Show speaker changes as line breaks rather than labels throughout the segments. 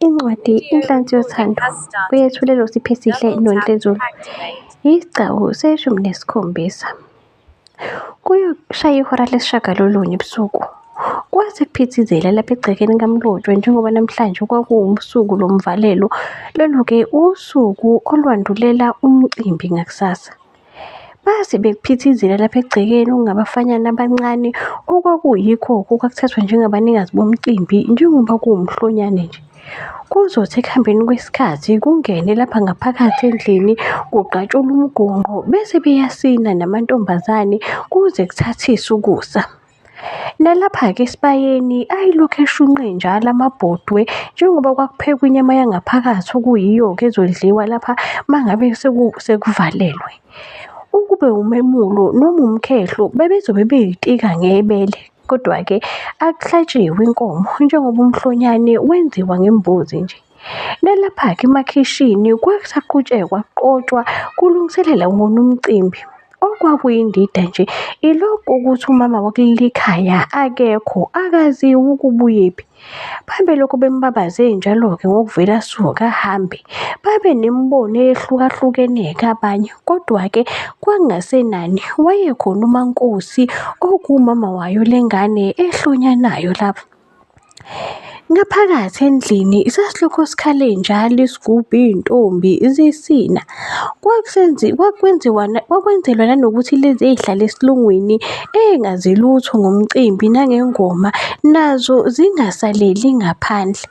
Incwadi
Video
Inhlansi
recording
Yothando
has started.
uyethulelwa uSiphesihle
Double tap
Nonhle
to
Zulu.
activate.
Isigcawu 17. Kuyoshaya ihora lesishagalolunye ebusuku. Kwase kuphithizela lapha egcekeni kaMlotshwa njengoba namhlanje kwakuwusuku lomvalelo. Lolu-ke usuku olwandulela umcimbi ngakusasa. Base bekuphithizela lapha egcekeni okungabafanyana abancane okwakuyikho okwakuthathwa njengabanikazi bomcimbi njengoba kuwumhlonyane nje. Kuzothi ekuhambeni kwesikhathi kungene lapha ngaphakathi endlini kugqatshulwe umgonqo bese beyasina namantombazane kuze kuthathise ukusa. Nalapha-ke esibayeni ayelokhu eshunqe njalo amabhodwe njengoba kwakuphekwa inyama yangaphakathi okuyiyo-ke ezodliwa lapha uma ngabe sekuvalelwe. Ukube umemulo noma umkhehlo bebezobe beyitika ngebele, kodwa-ke akuhlatshiwe inkomo njengoba umhlonyane wenziwa ngembuzi nje. Nalapha-ke emakhishini kwakusaqhutshekwa kuqotshwa kulungiselelwa wona umcimbi. Okwakuyindida nje ilokhu kokuthi umama wakuleli khaya akekho, akaziwa ukuba uyephi. Babelokhu bembabaze njalo-ke ngokuvele asuke ahambe. Babe nemibono eyehlukahlukene-ke abanye, kodwa-ke kwakungasenani wayekhona uMaNkosi okuwumama wayo le ngane ehlonyanayo lapha. Ngaphakathi endlini sasilokhu sikhale njalo isigubhu iy'ntombi zisina. Kwakwenziwa kwakwenzelwa nanokuthi lezi ey'hlala esilungwini ey'ngazi lutho ngomcimbi nangengoma nazo zingasaleli ngaphandle.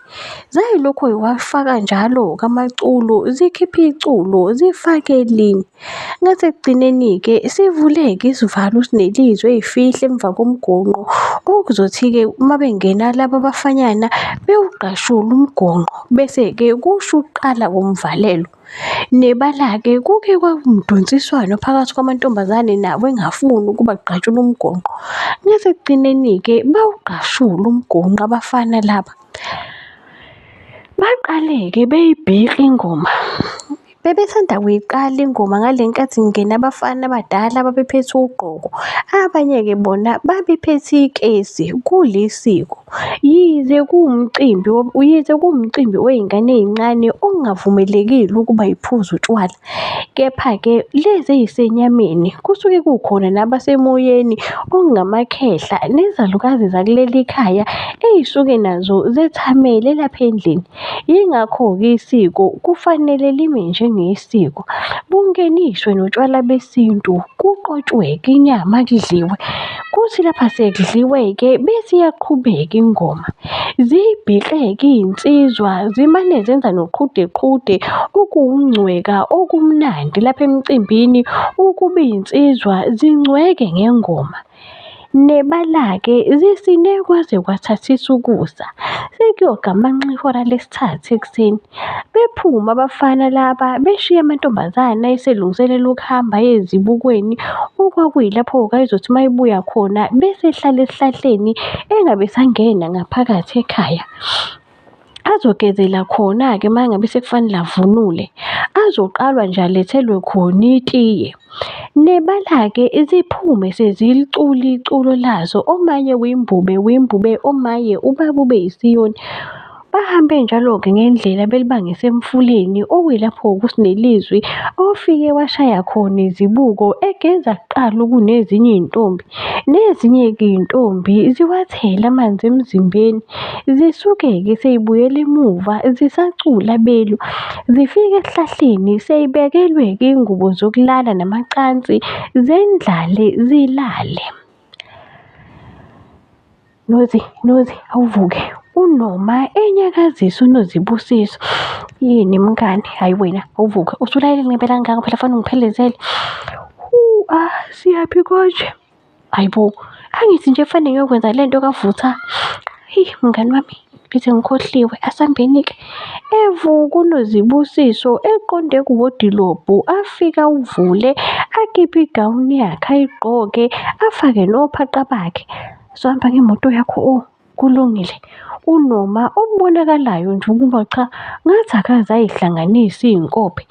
Zayilokhu y'wafaka njalo-ke amaculo, zikhiphe iculo, zifake elinye. Ngasekugcineni-ke sivuleke isivalo uSinelizwe ey'fihle emva komgonqo. Okuzothi-ke uma bengena laba bafanyana bewugqashule umgonqo bese-ke kusho ukuqala komvalelo. Nebala-ke kuke kwamdonsiswano phakathi kwamantombazane nabo engafuni ukuba kugqatshulwe umgonqo. Ngasekugcineni-ke bawugqashula umgonqo abafana laba. Baqale-ke beyibhikla ingoma. Bebesanda kuyiqala ingoma ngale nkathi kungena abafana abadala ababephethe ugqoko. Abanye-ke bona babephethe ikesi kulisiko. Yize kuwumcimbi yize kuwumcimbi wey'ngane ey'ncane okungavumelekile ukuba y'phuze utshwala, kepha-ke lezi ey'senyameni kusuke kukhona nabasemoyeni okungamakhehla nezalukazi zakuleli khaya ey'suke nazo zethamele lapha endlini. Yingakho-ke isiko kufanele lime njengesiko. Bungeniswe notshwala besintu, kuqotshwe-ke inyama kudliwe. Kuthi lapha sekudliwe-ke bese iyaqhubeka ingoma. Ziyibhixe-ke iy'nsizwa zimane zenza noqhudeqhude okuwukungcweka okumnandi lapha emcimbini ukuba iy'nsizwa zingcweke ngengoma. Nebala-ke zisine kwaze kwathathisa ukusa. Sekuyogamanxa ihora lesithathu ekuseni. Bephume abafana laba beshiye amantombazane ayeselungiselela ukuhamba aye ezibukweni okwakuyilapho-ke ayezothi uma ebuya khona bese ehlala esihlahleni engabe esangena ngaphakathi ekhaya. Azogezela khona-ke uma ngabe sekufanele avunule, azoqalwa nje alethelwe khona itiye. Nebala-ke ziphume sezilicula iculo lazo, omaye wimbube wimbube, omaye ubaba ube yisiyoni. Bahambe njalo-ke ngendlela belibangise emfuleni okuyilapho-ke uSinelizwi ofike washaya khona izibuko egeza kuqala kunezinye iy'ntombi. Nezinye-ke iy'ntombi ziwathele amanzi emzimbeni, zisuke-ke sey'buyela emuva zisacula belu. Zifike esihlahleni sey'bekelwe-ke iy'ngubo zokulala namacansi, zendlale zilale. Nozi, Nozi, awuvuke. UNoma enyakazisa uNozibusiso. Yini mngani? Hhayi wena, awuvuke. Usulayele ngempela kangaka phela fanele ungiphelezele. Hu, ah, siyaphi konje? Hayi bo, angithi nje kufanele ngiyokwenza le nto kaVutha. Heyi mngani wami, ngithi ngikhohliwe, asambeni-ke. Evuka uNozibusiso eqonde kuwodilobhu, afike awuvule, akhiphe igawuni yakhe ayigqoke, afake nophaqa bakhe. Sohamba ngemoto yakho oh, kulungile. UNoma okubonakalayo nje ukuba cha, ngathi akaze ayihlanganise iy'nkophe.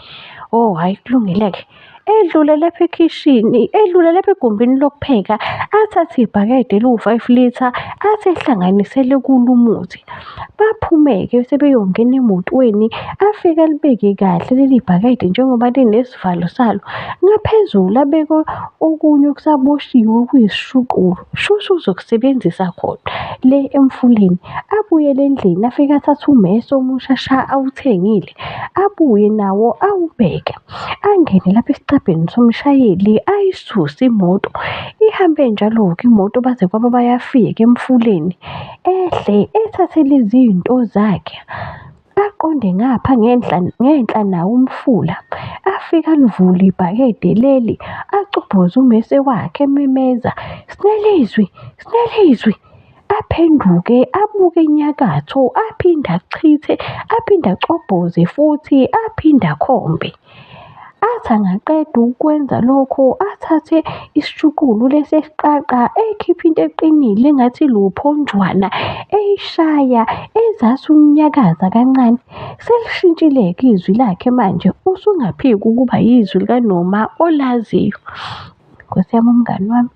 Oh hhayi kulungile-ke. Edlule lapha ekhishini, edlule lapha egumbini lokupheka, athathe ibhakede eliwu-five litre athi ehlanganisele kulo umuthi. Baphume-ke sebeyongena emotweni, afike alibeke kahle leli bhakede njengoba linesivalo salo. Ngaphezulu abeke okunye okusaboshiwe okuyisishuqulo, shuthi uzokusebenzisa khona le emfuleni. Abuyele endlini afike athathe ummese omusha sha awuthengile, abuye nawo awubeke. Angene lapha esicabheni somshayeli ayisuse imoto. Ihambe njalo-ke imoto baze kwaba bayafika emfuleni. Ehle ethathe lezi zinto zakhe, aqonde ngapha ngenhla ngenhla nawo umfula. Afike alivule ibhakede leli, acobhoze ummese wakhe ememeza, Sinelizwi, Sinelizwi. Aphenduke abuke enyakatho, aphinde achithe, aphinde acobhoze futhi, aphinde akhombe. Athi angaqeda ukwenza lokho athathe isishuqulu lesi esiqaqa ekhiphe into eqinile engathi iluphonjwana eyishaya ezathi ukunyakaza kancane. Selishintshile-ke izwi lakhe manje usungaphika ukuba yizwi likaNoma olaziyo. Nkosi yami umngani wami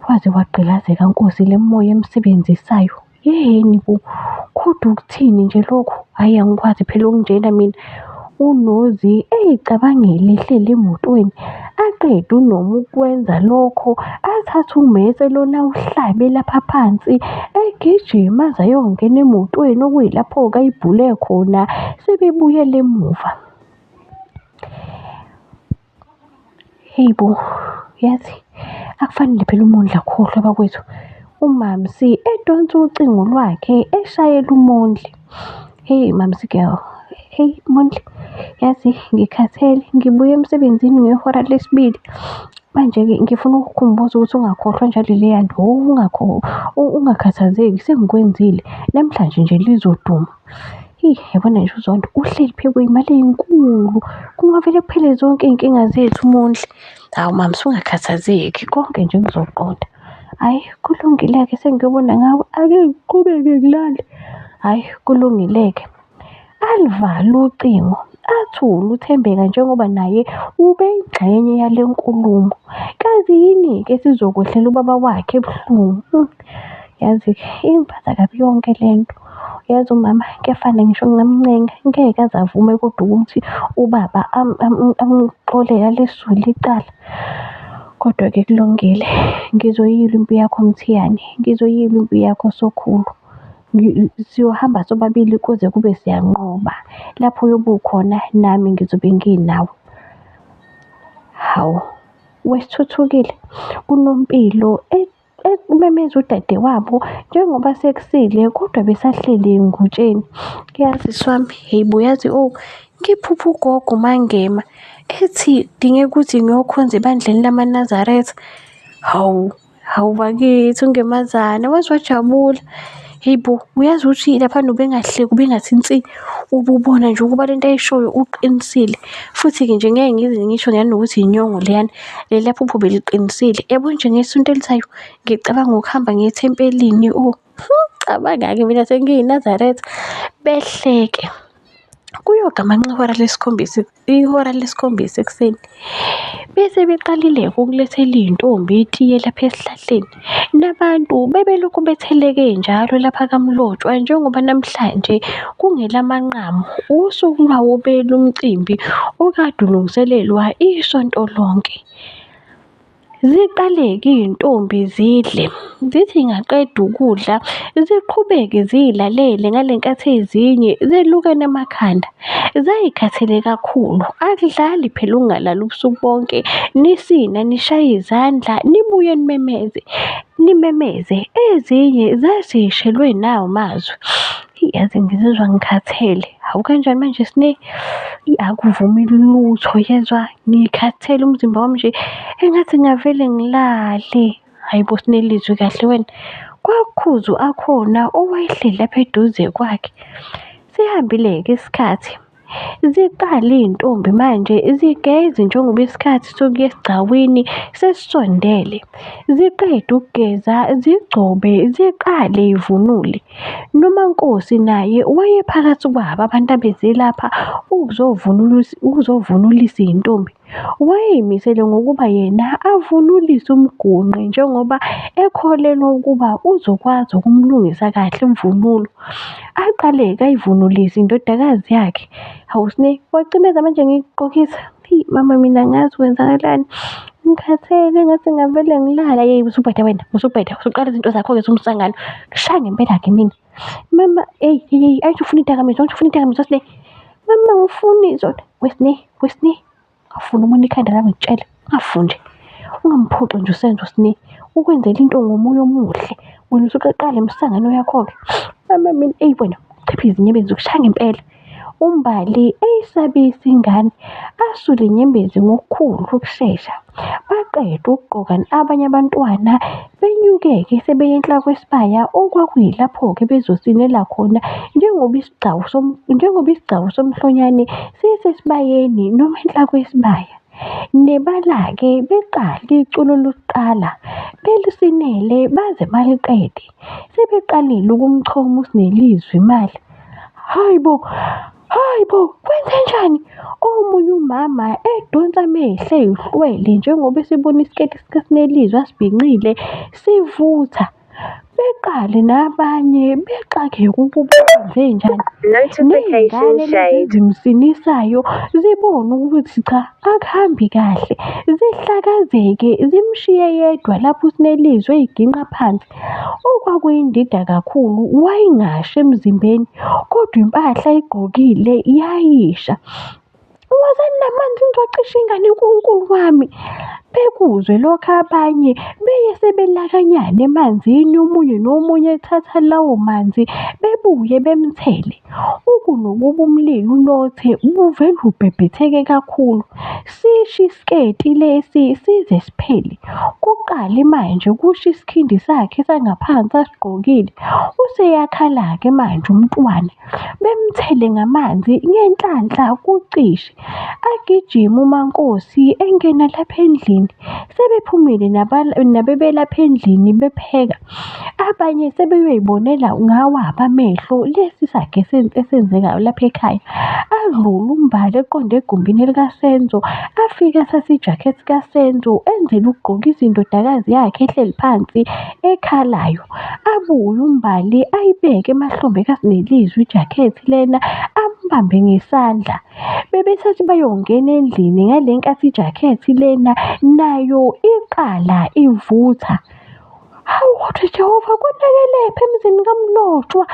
waze wagqilazeka Nkosi le moya emsebenzisayo. Yehheni bo, kodwa ukuthini nje lokhu? Hhayi angikwazi phela okunjena mina. UNozi ey'cabangela ehleli emotweni, aqede uNoma ukwenza lokho, athathe ummese lona awuhlabe lapha phansi, egijima aze ayongena emotweni okuyilapho-ke ayibhule khona sebebuyela emuva. Hheyi bo, yazi akufanele phela uMondli akhohlwe bakwethu. UMamsi edonsa ucingo lwakhe eshayela uMondli. Hey Mamsi girl, hey Mondli, yazi ngikhathele ngibuye emsebenzini ngehora lesibili. Manje-ke ngifuna ukukukhumbuza ukuthi ungakhohlwa njalo leya nto, ungakhathazeki sengikwenzile namhlanje nje lizoduma. Eyi, yabona nje uZondo uhleli phezu kwey'mali ey'nkulu, kungavele kuphele zonke iy'nkinga zethu Mondli. Hawu mama usungakhathazeki konke nje kuzoqonda. Hhayi kulungile-ke sengiyobona ngawe, ake ngiqhubeke ngilale. Hhayi kulungile-ke. Aluvale ucingo, athule uThembeka njengoba naye ubeyingxenye yale nkulumo. Kazi yini-ke esizokwehlela ubaba wakhe ebuhlungu. Yazi-ke ingiphatha kabi yonke le nto. Yazi umama kuyafana ngisho ngingamncenga ngeke aze avume kodwa ukuthi ubaba amxolele alisule icala. Kodwa-ke kulungile, ngizoyilwa impi yakho Mthiyane, ngizoyilwa impi yakho Sokhulu. Siyohamba sobabili kuze kube siyanqoba. Lapho uyobe ukhona nami ngizobe nginawe. Hawu, wesithuthukile uNompilo ememeza udadewabo njengoba sekusile kodwa besahleli engutsheni. Yazi sisi wami, hheyi bo yazi oh, ngiphuphe ugogo uMaNgema ethi kudingeka ukuthi ngiyokhonza ebandleni lamaNazaretha. Hawu, hawu bakithi uNgemazana waze wajabula. Hheyi bo, uyazi ukuthi laphana ubengahleki ubengathi nsi, ububona nje ukuba lento ayishoyo uqinisile. Futhi-ke nje ngeke ngize ngisho nanokuthi inyongo leyana, leliya phupho beliqinisile. Yabo nje ngesonto elizayo ngicabanga ukuhamba ngiye ethempelini oh. Cabanga-ke mina sengiyiNazaretha. Behleke. Kuyogamanxa ihora lesikhombisa, ihora lesikhombisa ekuseni. Bese beqalile-ke ukulethela iy'ntombi itiye lapha esihlahleni. Nabantu bebelokhu betheleke njalo lapha kaMlotshwa njengoba namhlanje kungelamanqamu, usuku lwawo belu umcimbi okade ulungiselelwa isonto lonke. Ziqale-ke iy'ntombi zidle, zithi y'ngaqeda ukudla ziqhubeke ziy'lalele ngale nkathi ezinye zelukene amakhanda. Zay'khathele kakhulu, akudlali phela ukungalali ubusuku bonke, nisina nishaye izandla, nibuye nimemeze, nimemeze. Ezinye zazishelwe nawamazwi. Yazi ngizizwa ngikhathele. Hawu kanjani manje Sne? Akuvumi lutho yezwa, ngikhathele umzimba wami nje engathi ngingavele ngilale. Hhayi bo Sinelizwi kahle wena. Kwakhuza u-Akhona owayehleli lapha eduze kwakhe. Sihambile-ke isikhathi. Ziqale iy'ntombi manje zigeze njengoba isikhathi sokuya esigcawini sesisondele. Ziqede ukugeza zigcobe ziqale y'vunule. NoMaNkosi naye wayephakathi kwabo abantu abeze lapha ukuzovunulisa iy'ntombi. Wayeyimisele ngokuba yena avunulise umgonqi njengoba ekholelwa ukuba uzokwazi ukumlungisa kahle imvunulo. Aqale-ke ayivunulise indodakazi yakhe. Hawu Sne, wacimeza manje ngikugqokisa. Eyi mama mina angazi kwenzakalani. Ngikhathele engathi ngingavele ngilale. Yeyi usubheda wena, usubheda, usuqala izinto zakho-ke zomsangano. Shaya ngempela-ke mina. Mama, eyi eyi, angithi ufuna idakamizwa, angithi ufuna idakamizwa Sne. Mama ngifuni zona. WeSne, weSne. Ungafuni umuntu ikhanda lami ngikutshele, ungafuni nje. Ungamphoxi nje uSenzo Sne. Ukwenzela into ngomoya omuhle. Wena usuqaqala imisangano yakho-ke. Mama mina, eyi wena, chiphiza izinyembezi zokushaya ngempela. UMbali eyisabisa ingane, asule inyembezi ngokukhulu ukushesha. Baqede ukugqoka abanye abantwana benyuke-ke sebeya enhla kwesibaya okwakuyilapho-ke bezosinela khona njengoba isigcawu njengoba isigcawu somhlonyane sisesibayeni noma enhla kwesibaya. Nebala-ke beqale iculo lokuqala belisinele baze baliqede. Sebeqalile ukumchoma uSnelizwi imali. Hhayi bo, hhayi bo, kwenzenjani? Omunye umama edonsa amehlo ey'hlwele njengoba esebona isiketi sikaSnelizwi asibhincile sivutha. Beqale nabanye bexakeke ukuba kwenzenjani. Ney'ngane lezi ezimsinisayo zibone ukuthi cha akuhambi kahle, zihlakazeke zimshiye yedwa lapho uSnelizwi eyiginqa phansi. Okwakuyindida kakhulu wayengashi emzimbeni kodwa impahla ayigqokile yayisha. Wozani namanzi nizocisha ingane uNkulunkulu wami. Bekuzwe lokho abanye beye sebelakanyana emanzini omunye nomunye ethatha lawo manzi bebuye bemthele. Ukunokuba umlilo ulothe buvele ubhebhetheke kakhulu. Sishe isiketi lesi size siphele. Kuqale manje kushe isikhindi sakhe sangaphansi asigqokile. Useyakhala-ke manje umntwana. Bemthele ngamanzi ngenhlanhla kucishe. Agijime uMaNkosi engena lapha endlini. Sebephumile nabebelapha endlini bepheka. Abanye sebeyoyibonela ngawabo amehlo lesi saga esenzekayo lapha ekhaya. Adlule uMbali eqonde egumbini likaSenzo, afike athathe ijakhethi kaSenzo enzele ukugqokisa indodakazi yakhe ehleli phansi ekhalayo. Abuye uMbali ayibeke emahlombe kaSnelizwi ijakhethi lena ambambe ngesandla. Bebethathi bayongena endlini ngale nkathi ijakhethi lena nayo iqala ivutha. Hawu kodwa Jehova konakelephi emzini kaMlotshwa?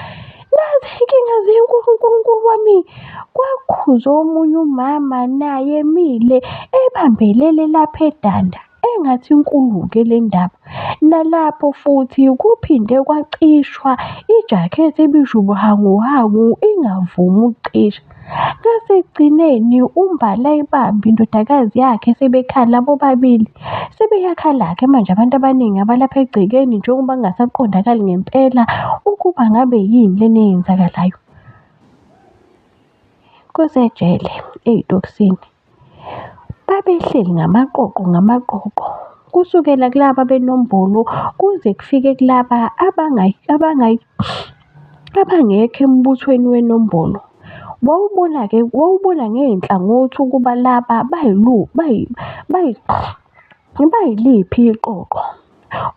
Nazi inkinga zinkulu Nkulunkulu wami. Kwakhuza omunye umama naye emile ebambelele lapha edanda engathi inkulu-ke le ndaba. Nalapho futhi kuphinde kwacishwa ijakhethi ebisho ubuhanguhangu ingavumi ukucisha. Ngasekugcineni uMbali ayibambe indodakazi yakhe sebekhala bobabili. Sebeyakhala-ke manje abantu abaningi abalapha egcekeni njengoba kungasaqondakali ngempela ukuba ngabe yini lena eyenzakalayo. Kusejele ey'tokisini babehleli ngamaqoqo ngamaqoqo kusukela kulaba benombolo kuze kufike kulaba abangekho embuthweni wenombolo. Wawubona-ke, wawubona ngey'nhlangothi ukuba laba bayiliphi iqoqo.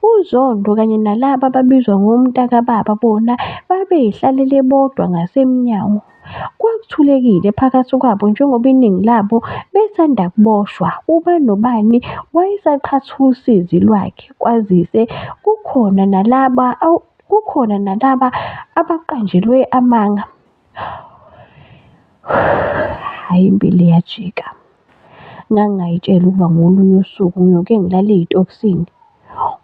UZondo kanye nalaba ababizwa ngomntakababa bona babey'hlalele bodwa ngasemnyango. Kwakuthulekile phakathi kwabo njengoba iningi labo besanda kuboshwa. Ubani nobani wayesaqhatha usizi lwakhe kwazise kukhona nalaba kukhona nalaba abaqanjelwe amanga. Hhayi impilo iyajika. Ngangingay'tshela ukuba ngolunye usuku ngiyoke ngilale ey'tokisini.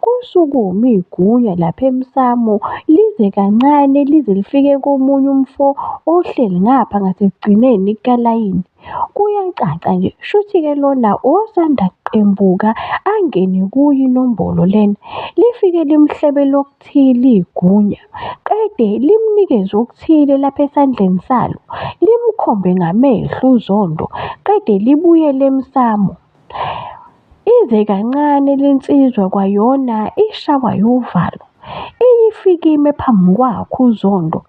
Kusukume igunya lapha emsamo lize kancane lize lifike komunye umfo ohleli ngapha ngasekugcineni kukalayini. Kuyacaca nje shuthi-ke lona osanda kuqembuka angene kuyo inombolo lena. Lifike limhlebele okuthile igunya, qede limnikeze okuthile lapha esandleni salo. Limkhombe ngamehlo uZondo qede libuyele emsamo. Ize kancane le nsizwa kwayona ishawa uvalo. Ifike ime phambi kwakhe uZondo.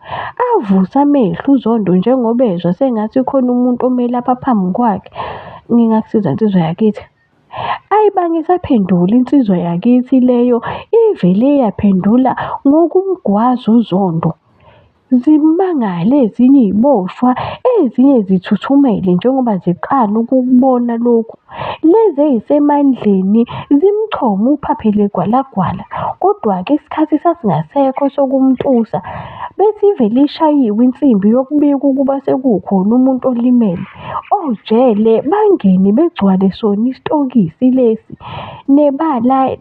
Avuse amehlo uZondo njengoba ezwa sengathi khona umuntu ome lapha phambi kwakhe. Ngingakusiza nsizwa yakithi? Ayibange isaphendula insizwa yakithi leyo ivele yaphendula ngokumgwaza uZondo. Zimangale ezinye iy'boshwa, ezinye zithuthumele njengoba ziqala ukukubona lokhu. Lezi ey'semandleni zimchome uphaphe legwalagwala, kodwa-ke isikhathi sasingasekho sokumtusa. Bethi ivele ishayiwe insimbi yokubika ukuba sekukhona umuntu olimele. Ojele bangene begcwale sona isitokisi lesi. Nebala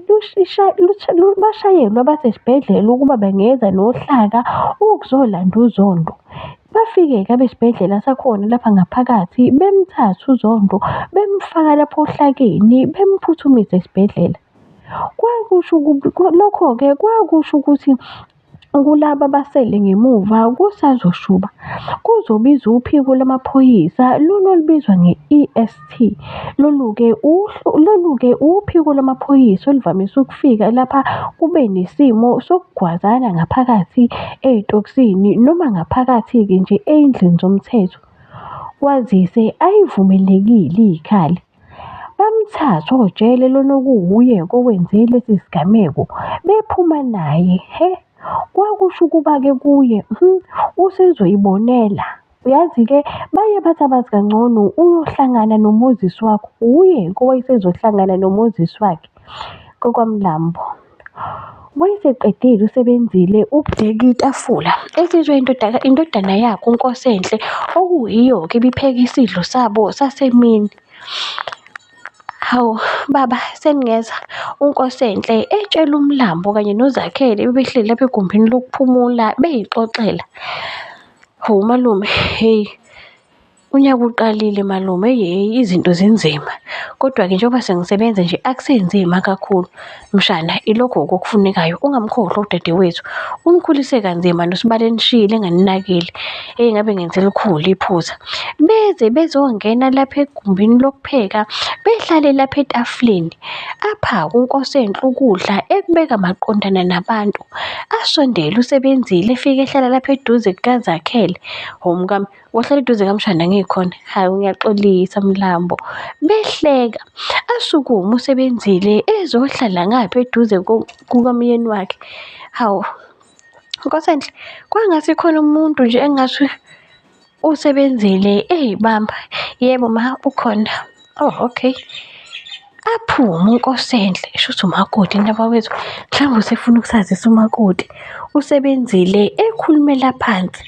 bashayelwa abasesibhedlela ukuba bengeza nohlaka ukuzolanda uZondo. Bafike-ke abesibhedlela sakhona lapha ngaphakathi bemthathe uZondo bemfaka lapho ohlakeni bemphuthumise esibhedlela. Kwakusho lokho-ke kwakusho ukuthi kulaba abasele ngemuva kusazoshuba. Kuzobizwa uphiko lwamaphoyisa lolu olubizwa nge-E_S_T. Lolu-ke lolu-ke uphiko lwamaphoyisa oluvamise ukufika lapha kube nesimo sokugwazana ngaphakathi ey'tokisini noma ngaphakathi-ke nje ey'ndlini zomthetho. Kwazise ayivumelekile iy'khali. Bamthathe ojele lona okuwuye-ke owenze lesi sigameko bephuma naye, hhe! Kwakusho ukuba-ke kuye usezoyibonela. Uyazi-ke baye bathi abazi kangcono uyohlangana noMoses wakho. Wuye-ke owayesezohlangana noMoses wakhe kokwamlambo. Wayeseqedile uSebenzile ukudeka itafula esizwe indodana yakhe uNkosenhle okuyiyo-ke ebipheka isidlo sabo sasemini. Hawu baba seningeza, uNkosenhle etshela uMlambo kanye noZakhele bebehleli lapha egumbini lokuphumula bey'xoxela. Hawu malume, hheyi unyaka uqalile malume, hheyi hheyi izinto zinzima. Kodwa-ke njengoba sengisebenza nje akusenzima kakhulu. Mshana, ilokho-ke okufunekayo, ungamkhohlwa udadewethu. Umkhulise kanzima nosibali enishiyile enganinakile. Eyi ngabe ngenze elikhulu iphutha. Beze bezongena lapha egumbini lokupheka, behlale lapha etafuleni. Aphake uNkosenhle ukudla ekubeka maqondana nabantu. Asondele uSebenzile efike ehlala lapha eduze kukaZakhele. Hawu mkami, wahlala eduze kamshana ngikhona. Hawu ngiyaxolisa Mlambo. Behleka. Asukume uSebenzile ezohlala ngapha eduze kukamyeni wakhe. Hawu Nkosenhle, kwangathi khona umuntu nje engathi usebenzile eyibamba. Yebo ma ukhona. Oh okay. Aphume uNkosenhle, shuthi umakoti mntabakwethu, mhlawumbe usefuna ukusazisa umakoti. Usebenzile ekhulumela phansi.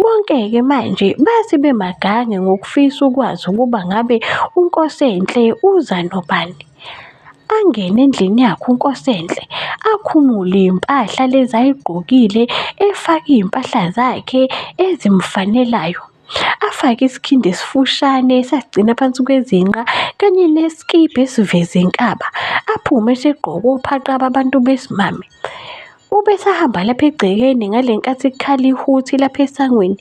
Bonke-ke manje base bemagange ngokufisa ukwazi ukuba ngabe uNkosenhle uza nobani. Angene endlini yakhe uNkosenhle, akhumule iy'mpahla lezi ayigqokile, efake iy'mpahla zakhe ezimfanelayo. Afake isikhindi esifushane esasigcina phansi kwezinqa kanye nesikibha esiveza inkaba. Aphume esegqoke ophaqa babantu besimame. Ubesahamba lapha egcekeni ngale nkathi kukhala ihuthi lapha esangweni,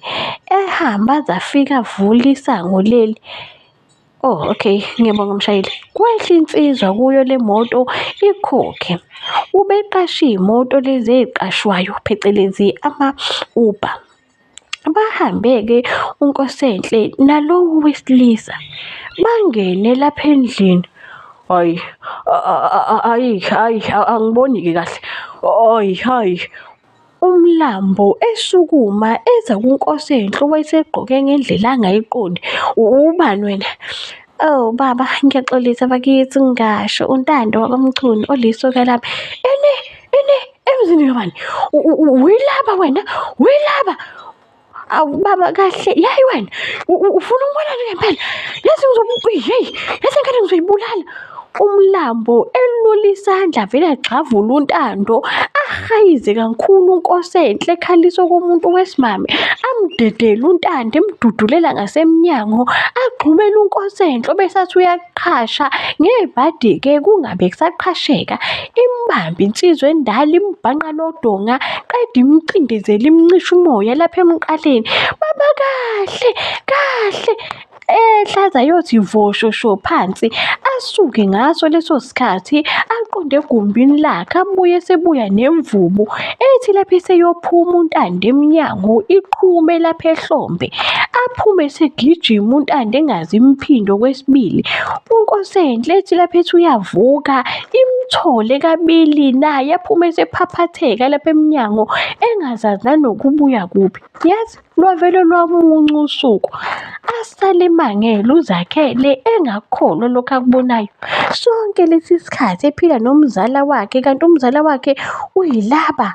ehamba aze afike avule isango leli. Oh okay, ngiyabonga mshayeli. Kwehla insizwa kuyo le moto ikhokhe. Ubeqashe iy'moto lezi ey'qashwayo phecelezi ama-Uber. Bahambe-ke uNkosenhle nalowo wesilisa bangene lapha endlini. Hhayi, hhayi, hhayi, angiboni-ke kahle. Hhayi, hhayi. UMlambo esukuma eza kuNkosenhle owayesegqoke ngendlela angayiqondi. Ubani wena? Oh baba, ngiyaxolisa bakithi ngingasho uNtando wakwaMchunu olisoka lami. Ene, ene, emzini kabani? Uyilaba wena? Uyilaba? Awu baba kahle, yayi wena ufuna ukubonani ngempela? Yazi hey, yazi ngane ngizoyibulala. UMlambo elula isandla vele agxavule uNtando ahayize kakhulu uNkosenhle ekhalisa okomuntu wesimame amdedele uNtando emdudulela ngasemnyango agxumele uNkosenhle obesathi uyaqhasha ngebhadi-ke kungabe kusaqhasheka imbambe insizwa endala imbhanqa nodonga qede imcindezele imncishe umoya lapha emqaleni. Baba kahle, kahle. Alahle ehlaza ayothi voshosho phansi, asuke ngaso leso sikhathi aqonde egumbini lakhe abuye esebuya nemvubu ethi lapho eseyophuma uNtando emnyango iqhume lapha ehlombe. Aphume esegijima uNtando engazi imphinde okwesibili. UNkosenhle ethi lapho ethi uyavuka imthole kabili naye aphume esephaphatheka lapha emnyango engazazi nanokuba uya kuphi. Yazi lwavele lwamunca usuku. Asale emangele uZakhele engakukholwa lokhu akubonayo. Sonke lesi sikhathi ephila nomzala wakhe kanti umzala wakhe uyilaba.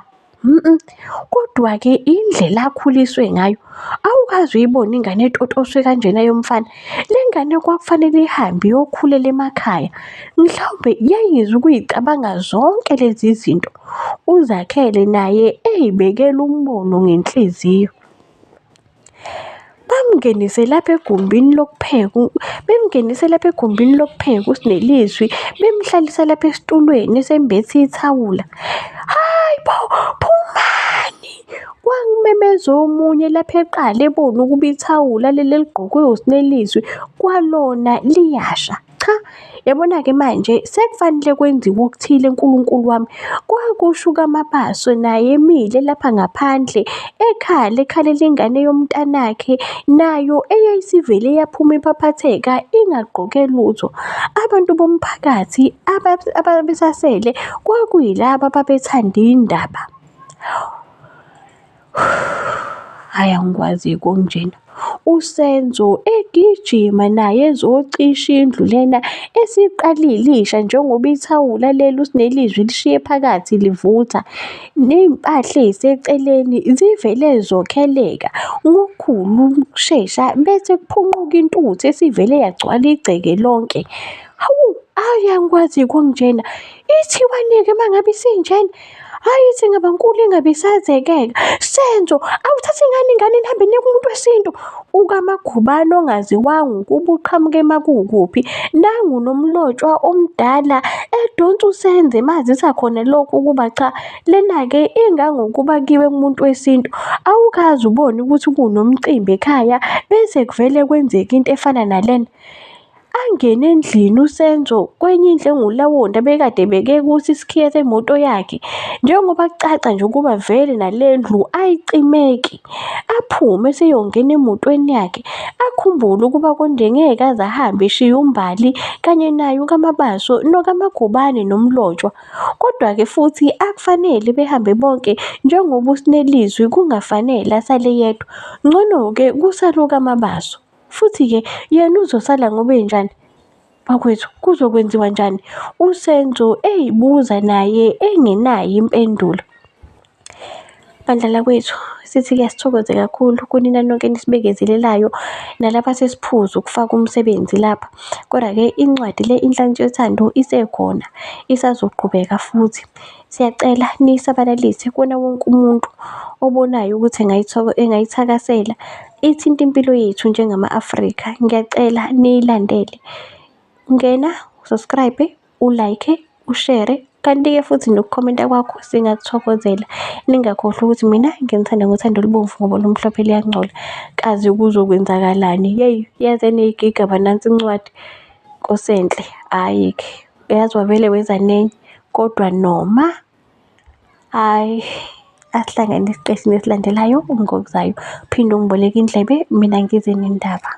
Kodwa-ke indlela akhuliswe ngayo, awukaze uyibone ingane etotoswe kanjena yomfana. Le ngane kwakufanele ihambe iyokhulela emakhaya. Mhlawumbe yayingezukuyicabanga zonke lezi zinto. UZakhele naye eyibekela umbono ngenhliziyo. Bamngenise lapha egumbini lokupheka, bemngenise lapha egumbini lokupheka uSinelizwi, bemhlalisa lapha esitulweni esembethe ithawula. Hayi bo, phumani! Kwangimemeza omunye lapha eqala ebona ukuba ithawula leli eligqokwe uSinelizwi kwalona liyasha. Cha, yabona-ke manje sekufanele kwenziwe okuthile Nkulunkulu wami. Kwakusho uKaMabaso naye emile lapha ngaphandle ekhala ekhalela ingane yomntanakhe nayo eyayisivele yaphuma iphaphatheka ingagqoke lutho. Abantu bomphakathi ababesasele kwakuyilaba ababethanda indaba. Hhayi angikwazi-ke okunjena. USenzo egijima naye ezocisha indlu lena esiqalile isha njengoba ithawula leli uSinelizwi lishiye phakathi livutha. Ney'mpahla ey'seceleni zivele zokheleka ngokukhulu ukushesha bese kuphunquka intuthu esivele yagcwala igceke lonke. Hawu, hhayi angikwazi-ke okunjena. Ithiwane-ke uma ngabe isinjena? Hhayi ithi ingabankulu ingabe isazekeka. Senzo, awuthathe ingane ingane nihambe niye kumuntu wesintu. UkaMagubane ongaziwanga ukuba uqhamuke emakukuphi. Nangu nomlotshwa omdala edonsa uSenzo emazisa khona lokhu ukuba cha lena-ke ingangokuba kuyiwe kumuntu wesintu. Awukaze ubone ukuthi kunomcimbi ekhaya bese kuvele kwenzeke into efana nalena. Angene endlini uSenzo kwenye indlu engulawonda abekade ebeke kuso isikhiye semoto yakhe. Njengoba kucaca nje ukuba vele nale ndlu ayicimeki. Aphume eseyongena emotweni yakhe, akhumbule ukuba konje ngeke aze ahambe eshiye uMbali kanye naye uKaMabaso noKaMagubane noMlotshwa. Kodwa-ke futhi akufanele behambe bonke njengoba uSinelizwi kungafanele asale yedwa. Ngcono-ke kusale uKaMabaso. Futhi-ke yena uzosala ngoba enjani? Bakwethu kuzokwenziwa njani? USenzo eyibuza naye engenayo impendulo. Bandla lakwethu, sithi-ke sithokoze kakhulu kunina nonke enisibekezelelayo nalapha sesiphuza ukufaka umsebenzi lapha. Kodwa-ke incwadi le Inhlansi Yothando isekhona, isazoqhubeka futhi. Siyacela niyisabalalise kuwona wonke umuntu obonayo ukuthi engayithakasela. Ithinta impilo yethu njengama-Afrika. Ngiyacela niyilandele. Ngena, usubscribe, ulike, ushare, kanti-ke futhi nokukhomenta kwakho singakuthokozela. Ningakhohlwa ukuthi mina nginithanda ngothando olubomvu ngoba olumhlophe luyangcola. Kazi kuzokwenzakalani? Yeyi, yaze yaney'gigaba nansi incwadi. Nkosi enhle, hhayi-ke, uyazi wavele weza nenye kodwa noma hhayi. Asihlangane esiqeshini esilandelayo ngokuzayo. Phinde ungiboleke indlebe mina ngize nendaba.